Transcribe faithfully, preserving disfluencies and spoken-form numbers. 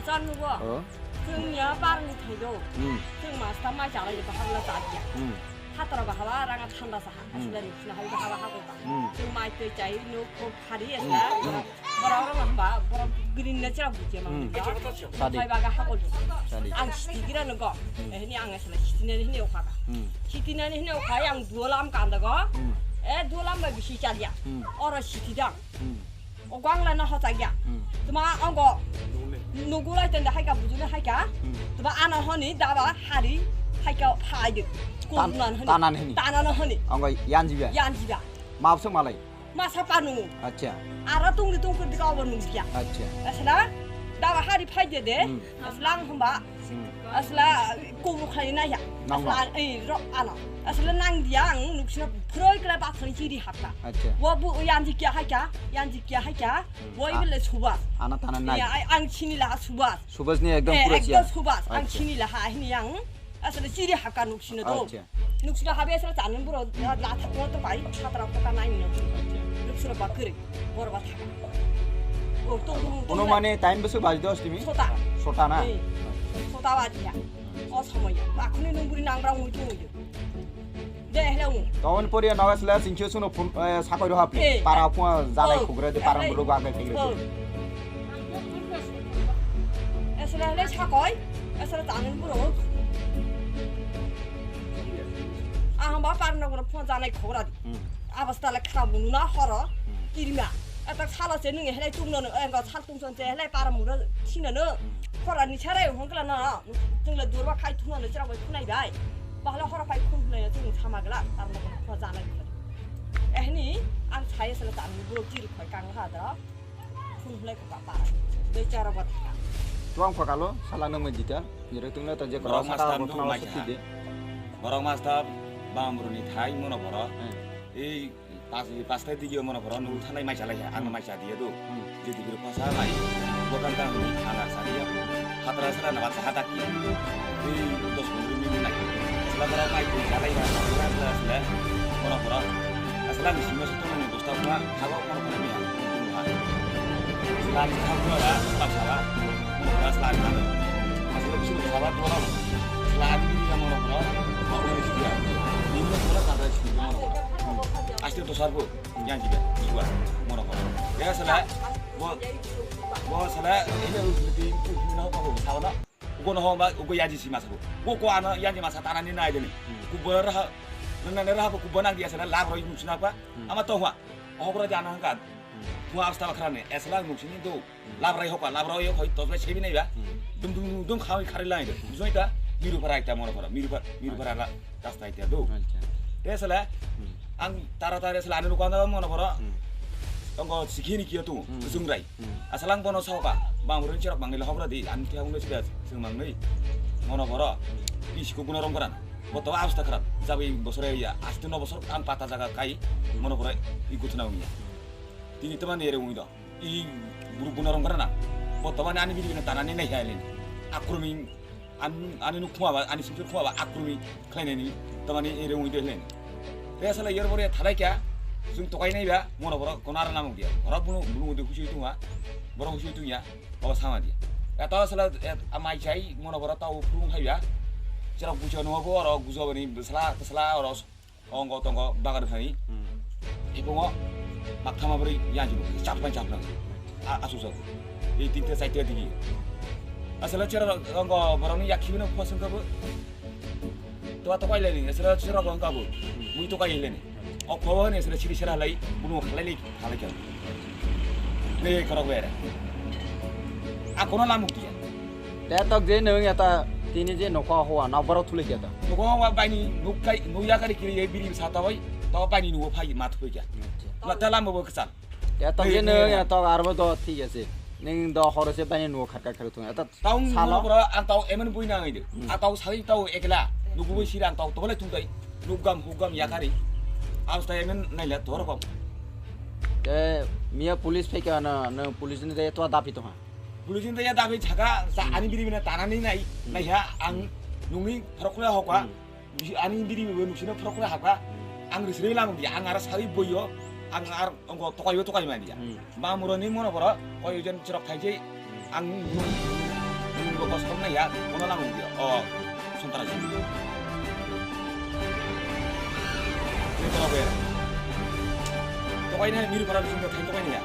Chwng nugo. Oh. Chwng ya parni thaido. Hmm. Chwng masta mai chalai de bahar la chadiya. Hmm. Hatara bahaba ranga thanda saha. Hmm. Asla ni sina hai bahaba ha kota. Hmm. Chwng mai tei chai no ko khari asla. Hmm. Borok rok hamba, borok green na chira bujia mang. Hmm. Sadi. Hai baga ha kol. Sadi. Ang siti gira no go. Hmm. Eh, ni ang asla siti na ni okha. Hmm. Siti na ni okha ang duolam kanda go. Hmm. Eh, duolam ba bisi chadiya. Hmm. Oro siti dang. Hmm. O gwang la no hochak ya. Hmm. Tuma ongo nugu lai tende haika bujuni haika. Hmm. Tuma ano honi daba hari haika phai de. Tan-, Kurnan honi. Tanan hini. Tanan honi. Ongo yanjiba. Yanjiba. Mapsuk malai. Masa panu. Acha. Ara tungdi tungkur dika obo nungsiya. Acha. Asla daba hari phai de de. Hmm. Aslang hamba. Hmm. Asla kubur khai na ya. Nang Asla nang. Ei ro ano. Asla nang dia ang nuksina phroi kla ba khani chiri hakna. Acha. Wa bu yanji kya hai kya, yanji kya hai kya. Hmm. Wa A-, ibele subas. Ana tana nai. Ya, ai, ang chini la subas. Subas ni ekdom Eh, pura ekdom chiya. Subas. Ang Acha. Chini la ha hini yang. Asla chiri hakka nuksina do. Acha. Nuksina habe asla chanin buro la thakno to bai khatra khota nai no. Nuksina bakri. Boro ba thaka. O to Ono mane time beso baji dos timi? Sota. Sota na? Eh, sota baji ya. O somoy ya. Akhuni nung buri nang brang muitu muitu. De hele u. Tawon poriya naga sila singkhe suno phun, eh, sakoi ro hapli. Eh. Para phua janai Oh. Khugre de para Eh. Mulo ga gai khugre Oh. De. Esele hele sakoi. Esele tanil buro. Ahamba parno buro phua janai khogra di. Hmm. Abasta le khara bunu na horo. Hmm. Kirima. Etak sala se nung hele tung no, engo sal tung son se hele para muro sina no. Hmm. Khora ni sare hongkla na. Tung le durba khai thuna no chira bai khunai bai. Bahla hora pai khun khunai tung sama gla. Parno buro phua janai. Ehni ang sai esele tanil buro kiri khoi kang ha da. Phun hwlai kha pa. Dei chara ba thaka. Tuang pha kalo, sala nang mai dita. Nire tung le ta je Borok kro saka master bo no thna mai sati kha. De. Borok master bamruni thai mono boro. Hmm. Ei pas, pas thai digio mono boro nu thanai mai chalai ha. Ang Hmm. Mai cha dia do. Hmm. Je digir pasa mai. Bokan ta ni thana cha dia. Hatra sara na ba cha hata ki. Ei dos pondro minute nai. Sala bara mai pun chalai ha. Sala sala sala. Mono boro. Sala ni sima sutu ni Tamo, tamo, tamo, tamo, ha. Selain tamo, ha, tamo, ha. Selain tamo. Masih lebih sini sabar, dua lama. Selain ini yang mau, mau, mau ini dia. Ini mau, mau, ada sini, mau, mau. Asli tu sarbo, yang juga, juga, mau, mau. Ya, salah. Bo, bo, salah. Ini harus lebih, uh, mana, apa, apa, salah. Ugo no homa, ugo yaji si masa ko. Ugo ko ano yaji masa tanani nai deni. Hmm. Kubona raha, nang nang raha ko kubona dia sana lab roi nusina pa. Hmm. Ama to hwa. Okra jana hangka. Hmm. Hwa asta bakra ne. Esla nusini do. Hmm. Lab rai hokwa, lab rai hoi to bai sebi nai ba. Hmm. Dum dum dum khawi khari lai do. Hmm. Bujoi ta miru para ekta mona para. Miru para, miru para la. Rasta itia do. Acha. Te sala, Hmm. Ang tara tara sala anu ko anda mono boro. Hmm. Tongko sikhini kiyo tu, Hmm. Kusung rai. Hmm. Asal ang bono soka, bang rin chirok bang nila hokra di, ang tia uno sida sing mang nei. Mono boro, Hmm. Pi siku guno rong koran. Bo to absta kharap, jabi bosore ya, astu no bosor ang pata jaga kai, Hmm. Mono boro, i gutna ung ya. Tini teman yere ung do. I guru guno rong koran na. Bo to mane ani bidi bina tanani nei hai leni. Akrumi An-, ani nuk khuma ba, ani sumsur khuma ba, akrumi khlainani, tamani ere ui de hlaini. Te sala yer bore thalai kya, jung tokai nai ba, mono boro kono ara namung dia. Oro bunu, bunu de husi tunga, boro husi tunya, baba sama dia. Ya ta sala, eh, amai chai, mono boro tau phung hai ba, chara gujo no bo, oro gujo bani, sala, sala, oro Ongo tongo bagar thani. Hmm. Ipungo maktha mabri yanju chapna chapna. A-, asu sabu. Ei tinta chaita digi. Asala chera ongo boroni yakhi no phosong kabu. To to kai leni, asala chera ongo kabu. Hmm. Mui to kai leni. O ko ne asala chiri chera lai, bunu khalai lai, khalai kya. Ne korok bere. A kono lamuk dia. Te tok je nung ya ta tini je nokho hoa na borok thulai kya ta. Nokho hoa baini nuk kai, nuk ya kari kiri ye biri sa ta bai, to baini nuk phai ma thulai kya. Acha. Ma ta lam bo kchal. Te tok je nung ya tok arbo do thik ase. Ning do horo se baini nuk kharka khar thung. Ta Taung salo. Nung bro ang tau emen bui na ngai de. Hmm. A tau sai tau ekla. Nuk bui sirang tau to le thung tai. Nuk gam hu gam ya kari. Aus ta emen nai le to rokom. Te miya police phai kya na, na police ni de to dapi to ha. Bulusin tei ya dabi chaka, sa Hmm. Ani biri bina tanani nai, Hmm. Nai ha, ang Hmm. Nungni phorok khulai hokha, Hmm. Bisi ani biri bina nusina phorok khulai hokha, Hmm. Ang risri lamung dia, ang ara sari boyo, ang ar, ang ko tokai yo tokai mani dia. Hmm. Ma muroni mono boro, koi jen chirok thai je, Hmm. Ang nung, Nini bo kos khoroknai ya, bono lamung dia. O, sontara jini. Ni kono be. Tokai ni miru para bising tokai ni ya.